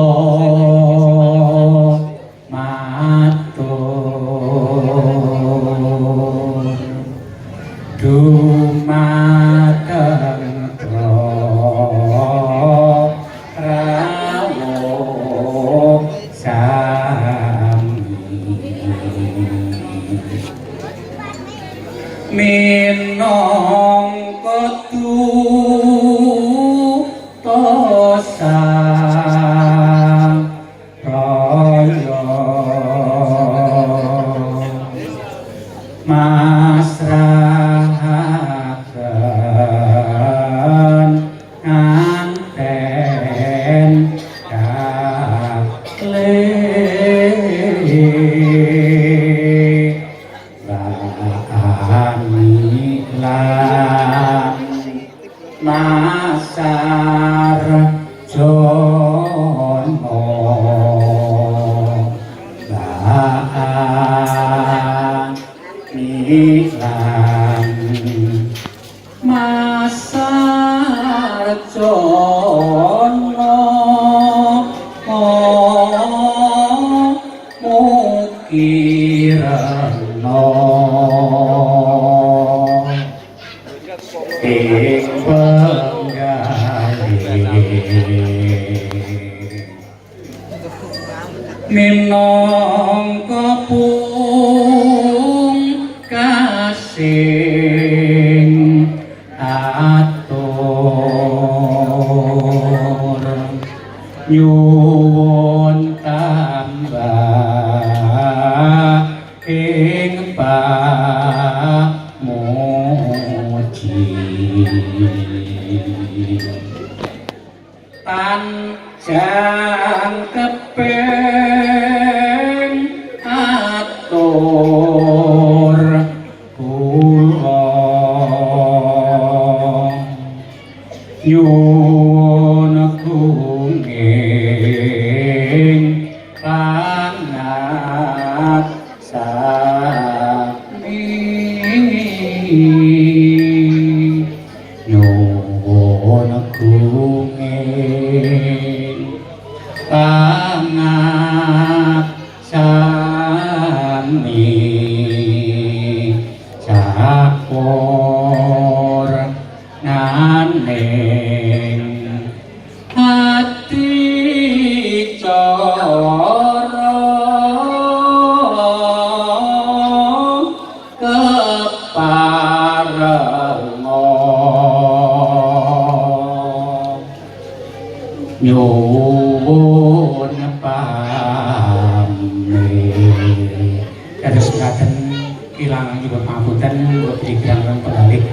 Kula matur dumateng rawuh sami minangka dutosan raya masrahaken nganten kalih Bani lan Masar Jono Bani lan Masar Jono Mukirana ing penggalih minangka pungkasing atur nyuwun tambah ing pamuji panjang kepeng atur kula nyuwun gunging pangat sami nyuwun gunging pangat sami sapur naning ati cara keparenga nyuwun pamit. Kados mekaten, kilangan nyuwun pangapunten, kula diri kirang penggalih.